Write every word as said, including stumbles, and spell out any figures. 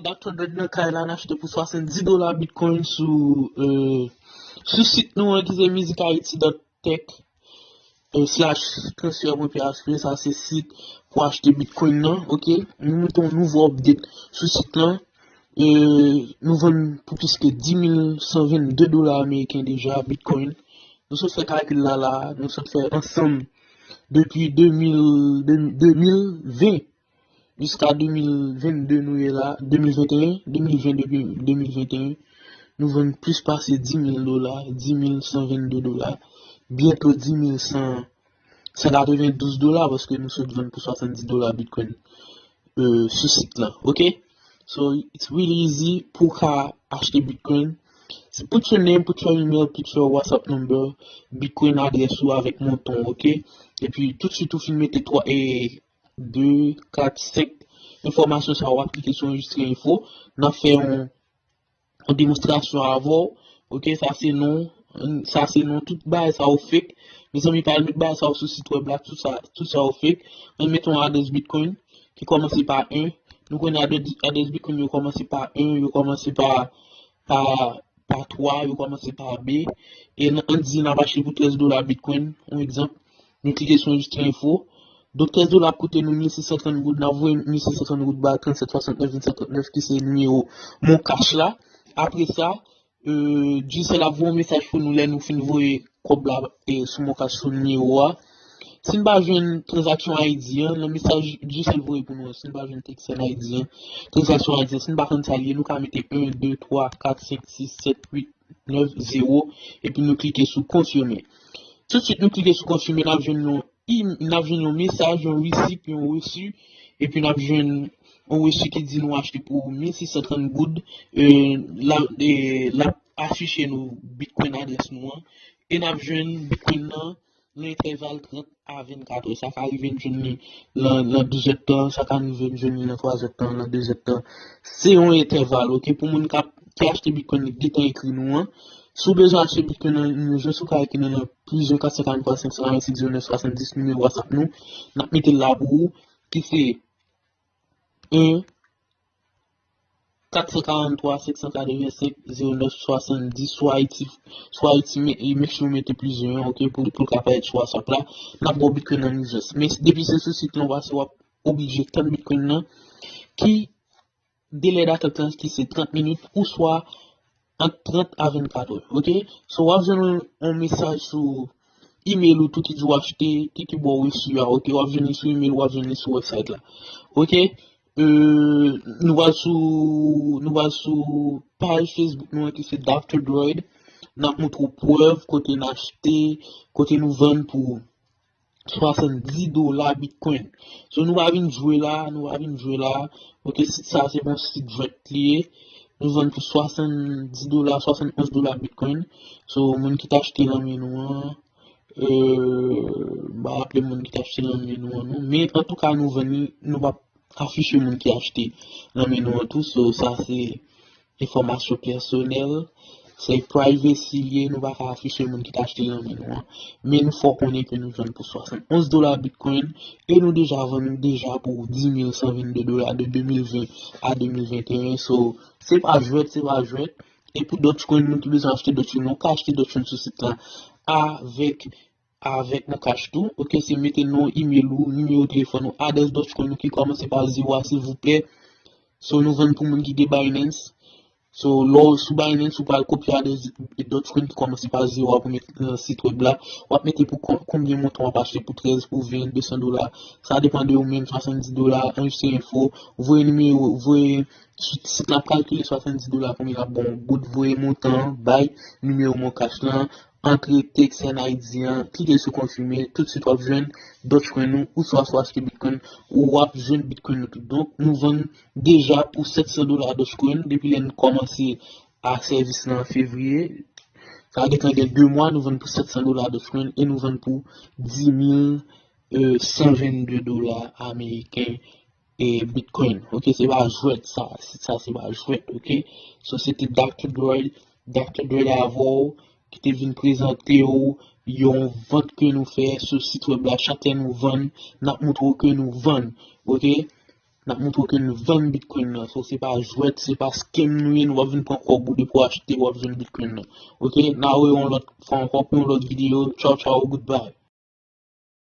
Doctor Dread nan kay la, n achte pou swasanndis dola Bitcoin sou, euh, sou sit nou an ki se music haiti dot tech, euh, slash transfer point P H P. Sa se sit pou achte Bitcoin nan, ok? Nou mete yon nouvo update sou sit lan. Euh, nou vann pou plis ke dis mil san vennde dola ameriken deja Bitcoin. Nou sot fè kalkil la la, nou sot fè ansanm depi de mil, de, de mil ven jiska de mil vennde nou ye la, de mil venteyen, de mil ven depi de mil venteyen, nou vann plis pase dis mil dola, dis mil san vennde dola, byento dis mil san, san katrevendouz dola, paske nou sot vann pou swasanndis dola Bitcoin, euh, sou sit lan, ok? So, it's really easy pou w ka achte Bitcoin. Se put your name, put your email, put your WhatsApp number, Bitcoin adrès ou avèk montan, ok? Epi, toutswit ou fin mete twa, e, de, kat, senk enfòmasyon sa yo, w ap klike sou anrejistre enfo. N ap fè yon, yon demonstrasyon avè w. Ok, sa se non, sa se non, tout bagay sa yo fake. Mezanmi, pa al met bagay sa yo sou sit wèb la, tout sa, tout sa yo fake. Ann met yon adrès Bitcoin ki kòmanse pa en. Nou konnen adrès, adrès Bitcoin yo kòmanse pa en, yo kòmanse pa, pa, pa twa, yo kòmanse pa B. E n, ann di n ap achte pou trèz dola Bitcoin, yon egzanp. Nou klike sou anrejistre enfo. Donk, trèz dola ap koute nou mil sis san trant goud, n ap voye mil sis san trant goud ba tranntsèt swasannnèf vennsenk trannèf ki se nimewo Mon Cash la. Apre sa, euh, Digicel ap voye yon mesaj pou nou lè nou fin voye kòb la, eh, sou Mon Cash sou nimewo a. Si n pa jwenn tranzaksyon I D an, nan mesaj Digicel voye pou nou an, si n pa jwenn T X N I D an, tranzaksyon I D an, si n pa konn sa l ye, nou ka mete en, de, twa, kat, senk, sis, sèt, uit, nèf, zewo, epi nou klike sou konfime. Toutswit nou klike sou konfime, n ap jwenn yon im-, n ap jwenn yon mesaj, yon risip, yon resi, epi n ap jwenn yon resi ki di nou achte pou mil sis san trant goud, e, l ap, e, l ap afiche nou Bitcoin adrès nou an, e n ap jwenn Bitcoin nan nan entèval trant a vennkat è. Sa ka rive n jwenn li nan, nan douz èdtan, sa ka rive n jwenn li nan twa zèdtan, nan de zèdtan. Se yon entèval, ok, pou moun k ap, ki achte Bitcoin, li gentan ekri nou an. Si w bezwen achte Bitcoin nan, nou jis ou ka ekri nou nan plis de kat san karanntwa senk san karannsèt zewo nèf swasanndis, nimewo WhatsApp nou, n ap mete l la pou ou, ki se en kat san karanntwa senk san katrevensenk zewo nèf swasanndis, swa Haiti, swa Haiti, men, e, make sure w mete plizyè, ok, pou, pou l ka parèt sou WhatsApp la. N ap ba w Bitcoin nan ijans. Men depi se sou sit lan w pase, w ap oblije tann Bitcoin nan, ki delè datant lan ki se trant minit, oswa ant trant a vennkat è, ok? So, w ap jwenn yon, yon mesaj sou email ou tou ki di w achte, ki, ki ba w resi a, ok? W ap jwenn li sou email, w ap jwenn li sou website la, ok? Euh, nou pral sou, nou pral sou paj Facebook nou an ki se Doctor Droid. N ap montre w prèv kote n achte, kote nou vann pou swasanndis dola Bitcoin. So, nou pa vin jwe la, nou pa vin jwe la. Ok, sit sa se bon sit jwèt li ye. Nou vann pou swasanndis dola, swasannonz dola Bitcoin. So, moun ki t achte nan men nou an, euh, m pa raple moun ki t achte nan men nou an, non. Men, antouka, nou vann li, nou p ap afiche moun ki achte nan men nou an tou. So, sa se enfòmasyon pèsonèl. Se privacy li ye, nou pa ka afiche moun ki t achte l nan men nou an. Men nou fè w konnen ke nou jwenn pou swasannonz dola Bitcoin e nou deja vann deja pou dis mil san vennde dola de de mil ven a de mil venteyen. So, se pa jwèt, se pa jwèt. E pou Dogecoin, nou ki bezwen achte Dogecoin, nou ka achte Dogecoin sou sit la avèk avèk Mon Cash tou. Ok, se mete non, email ou, nimewo telefòn ou, adrès Dogecoin ou ki kòmanse pa zewo a, silvouplè. So, nou vann pou moun ki gen Binance. So, lè w sou Binance, ou pral kopye adrès Dogecoin ki kòmanse pa zewo a pou met nan sit wèb la. W ap mete pou kon-, konbyen montan w ap achte, pou trèz, pou ven, de san dola. Sa depann de ou menm, swasanndis dola, anrejistre enfo, voye nimewo, voye sou sit la ap kalkile swasanndis dola konbyen l ap ba w, goud, voye montan, bay nimewo Mon Cash lan, antre T X N I D an, klike sou konfime, toutswit w ap jwenn Dogecoin ou, oswa sou achte Bitcoin, ou w ap jwenn Bitcoin ou tou. Donk, nou vann deja pou sèt san dola Dogecoin, depi lè n kòmanse a sèvis lan an fevriye. Sa gentan gen de mwa, nou vann pou sèt san dola Dogecoin e nou vann pou dis mil san vennde dola ameriken e Bitcoin. Ok, se pa jwèt sa, sa se pa jwèt, ok. So, se te Doctor Droid, Doctor Droid avè w, ki te vin prezante w yon vant ke nou fè sou sit wèb la. Chak lè nou vann, n ap montre w ke nou vann, ok. n ap montre w ke n vann Bitcoin nan. So, se pa jwèt, se pa scam nou ye, nou p ap vin pran kòb ou depi w achte, w ap jwenn Bitcoin nan. Ok, n a wè yon lòt fwa ankò pou yon lòt videyo. Tchaw, tchaw, goodbye.